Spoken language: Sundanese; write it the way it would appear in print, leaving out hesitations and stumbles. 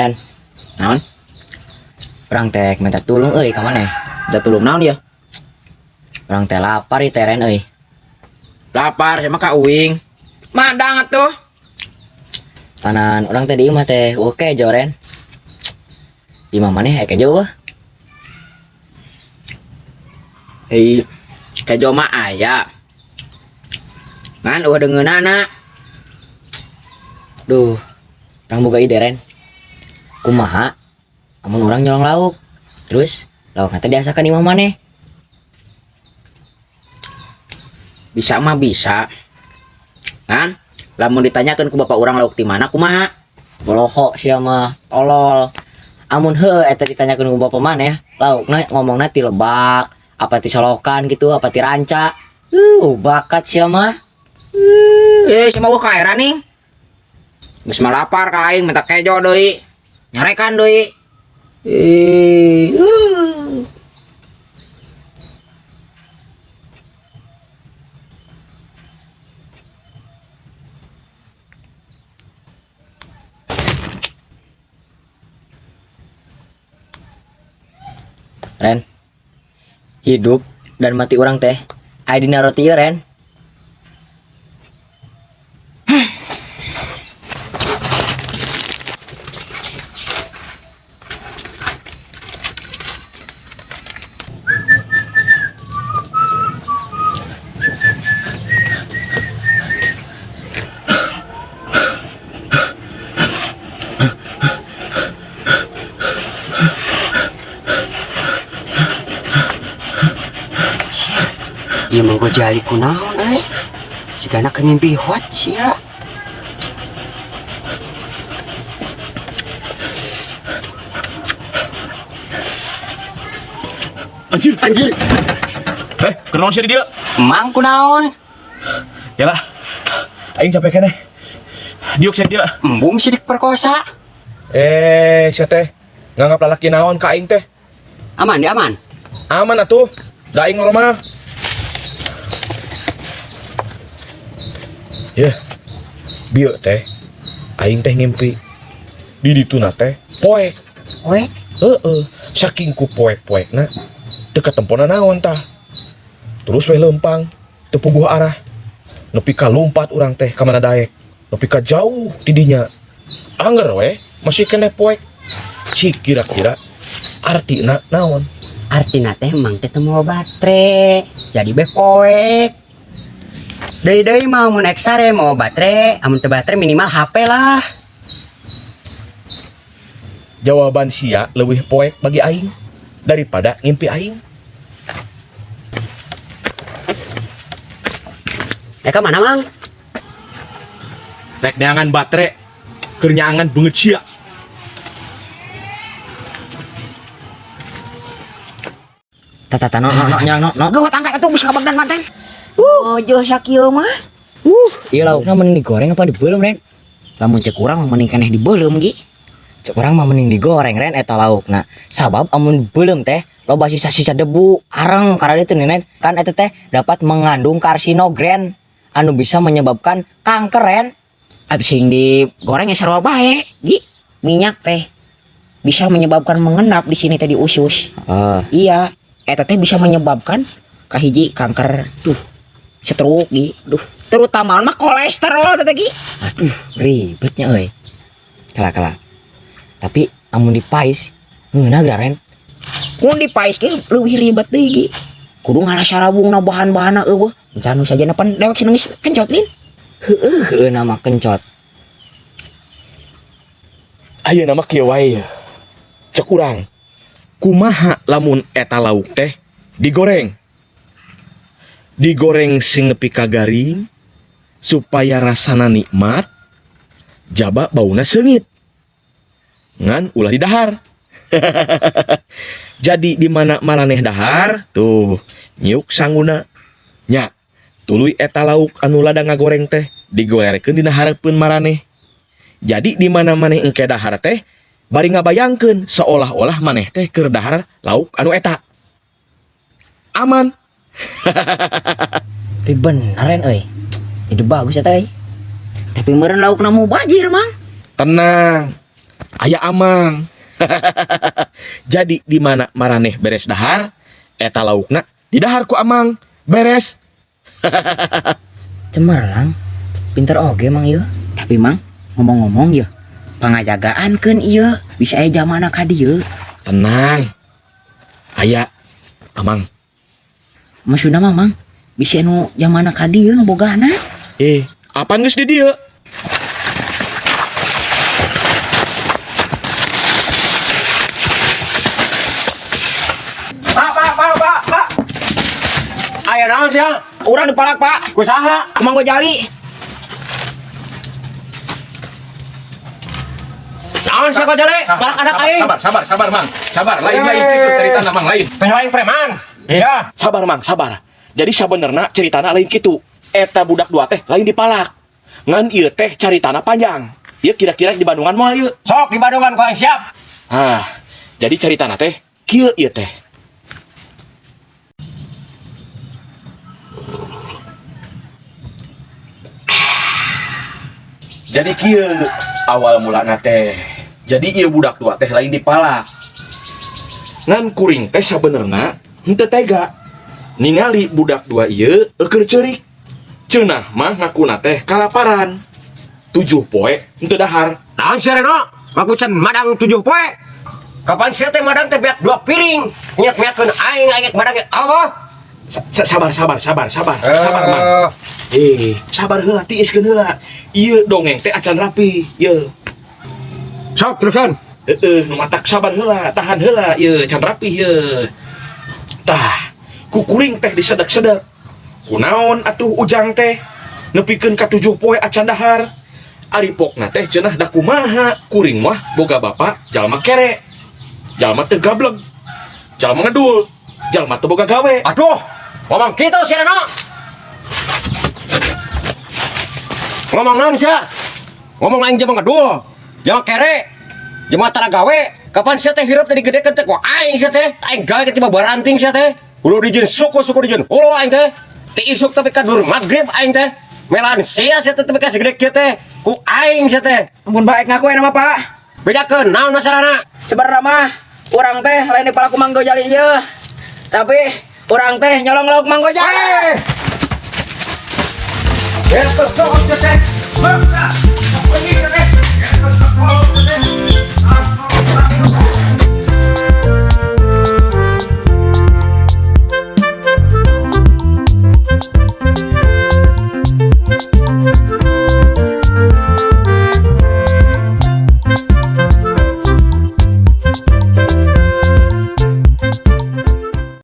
Ren, Naon? Urang teh minta tulung euy ka maneh. Minta tulung naon dia? Urang teh lapar ieu teh, Ren euy. Lapar sama ka uing. Madang atuh. Tanan urang teh di imah teh oke kejo, Ren. Di imah maneh aya kejo wah. Hei, kejo mah aya. Ngan eueuh deungeunana. Duh, urang boga ide, Ren. Kumaha amun urang nyolong lauk? Terus laukna teh diasakan imah maneh. Bisa mah bisa. Kan? Lamun ditanyakeun ku bapak urang lauk di mana kumaha? Boloho sia mah, tolol. Amun heueuh eta ditanyakeun ku bapak maneh, laukna ngomongna ti lebak, apa ti solokan gitu, apa ti ranca. Bakat sia mah. Eh, sama gua kaera nih. Geus mah lapar ka aing minta kejo deui. Nyarekan deui. Ren, hidup dan mati urang teh aya dina roti ieu, Ren. Ieu mah Gojali kunaon euy? Sigana keur mimpi hot sia. Anjir. Anjir. Eh, kunaon sia di dieu? Emang kunaon? Yalah. Aing capek keneh. Diuk sia di dieu. Embung sidik perkosa. Eh, sia teh nganggap lalaki naon ka aing teh? Aman di aman. Aman atuh. Da aing normal. Yeuh. Bieu teh aing teh ngimpi. Di dituna teh poek. Poek? Heeh, saking ku poek-poekna teu katempona naon tah. Terus we leumpang, teu puguh arah. Nepi ka lumpat urang teh ka mana daek. Nepi ka jauh di dinya. Angger we masih keneh poek. Cik kira-kira artina naon? Artina teh emang teh teu mawa batre. Jadi be poek. Deui-deui mah mun ek sare mawa batre, amun teu batre minimal HP lah. Jawaban sia leuwih poek bagi aing daripada ngimpi aing. Ka mana, Mang? Rek neangan batre, keur nyaangan beungeut sia. Tata tata no no no nyerang no no. Geuh angkat atuh bisa kabagdan manten. Oh, jeuh sakieu mah. Ieu laukna mending digoreng apa dibeuleum, Ren? Lamun cek urang mah mending keneh dibeuleum gi. Cek urang mah mending digoreng, Ren, eta laukna. Sabab amun beuleum teh loba sisa-sisa debu, areng karena itu nih, Ren. Kan eta teh dapat mengandung karsinogen anu bisa menyebabkan kanker, Ren. Atuh sing digoreng ya sarua bae, gi. Minyak teh bisa menyebabkan mengendap di sini teh di usus. Heeh. Iya, eta teh bisa menyebabkan kahiji kanker tuh, stroke gi. Duh, terutama mah kolesterol teh gi. Aduh, ribetnya euy. Kala-kala. Tapi amun dipais ngeunah geura, Ren. Mun dipais ge leuwih ribet deui gi. Kudu ngalah sarabungna bahan-bahanna eueuh. Encan nu sajana pan dewek seneng geus kencot lin. Heueuh, heueuh nama kencot. Ayeuna mah kieu wae. Cek urang. Kumaha lamun eta lauk teh digoreng? Digoreng sing nepi ka garing supaya rasana nikmat, jaba bauna seungit. Ngan ulah didahar. Jadi di mana maraneh dahar tuh nyiuk sanguna nya tuluy eta lauk anu lada ngagoreng teh digorekeun dina hareupeun maraneh. Jadi di mana maneh engke dahar teh bari ngabayangkeun seolah-olah maneh teh keur dahar lauk anu eta. Aman. Tapi bener, Ren euy. Ide bagus eta euy. Tapi meureun laukna mubajir, Mang. Tenang. Aya Amang. Jadi di mana maraneh beres dahar, eta laukna didahar ku Amang. Beres. Cemerlang. Pinter oge Mang ieu. Tapi Mang, ngomong-ngomong ya, pangajagaan keun ieu, bisa aya jamana ka dieu. Tenang. Aya Amang. Maksudna mah Mang, bisa nu jamana ka dieu ngabogana. Eh, apaan geus di dieu? Pak, pak, pak, pak, pak. Aya naon sia? Urang dipalak, Pak. Ku saha? Mang Gojali. Naon sia Gojali? Palak anak aing. Sabar, sabar, sabar, Mang. Sabar, lain lain itu ceritana Mang lain. Teh aing preman. Ya. Sabar, Mang, sabar. Jadi sabenerna ceritana lain kitu. Eta budak dua teh lain dipalak. Ngan ieu teh caritana panjang. Ieu kira-kira di Bandungan moal ieu. Sok di Bandungan ku aing siap. Ah, jadi caritana teh kieu ieu teh. Jadi kieu awal mulana teh. Jadi ieu budak dua teh lain dipalak. Ngan kuring teh sabenerna henteu tega. Ningali budak dua ieu eueur ceurik. Cenah mah ngakuna teh kalaparan. 7 poe henteu dahar. Naon sia Reno? Ngaku can madang 7 poe. Kapan sia teh madang teh beak 2 piring. Nyiak-nyiakkeun aing aing madang ge Allah. Sabar, sabar, sabar, sabar, sabar, Mang. Eh, sabar heula, tiiskeun heula. Ieu dongeng teh acan rapi, ieu. Sok terusan. Heeh, nu matak sabar heula, tahan heula, ieu can rapi ieu. Tah, ku kuring teh disedek-sedek. Kunaon atuh Ujang teh nepikeun ka 7 poe acan dahar. Ari pokna teh cenah da kumaha, kuring mah boga bapa jalma kere. Jalma teu gableg. Jalma ngedul, jalma teu boga gawe. Aduh, ngomong kitu sia Reno. Ngomong naon sia? Ngomong aing jelema ngedul, jelema kere, jelema tara gawe. Kapan sia teh hirup teh digedekeun teh ku aing sia teh? Aing gawe ke tiba baranting sia teh. Hulu dijieun suku, suku dijieun hulu aing teh. Ti isuk tapi ka dur magrib aing teh. Melaan sia sia teh tapi ka segede kieu teh. Ku aing sia teh. Ampun baik ngaku ya nama Pak. Bedakeun naon masalahna? Sebenarnya mah urang teh lain dipalak ku Mang Gojali ieu. Tapi urang teh nyolong lauk Mang Gojali. Eh! Terus teh. Bangsa.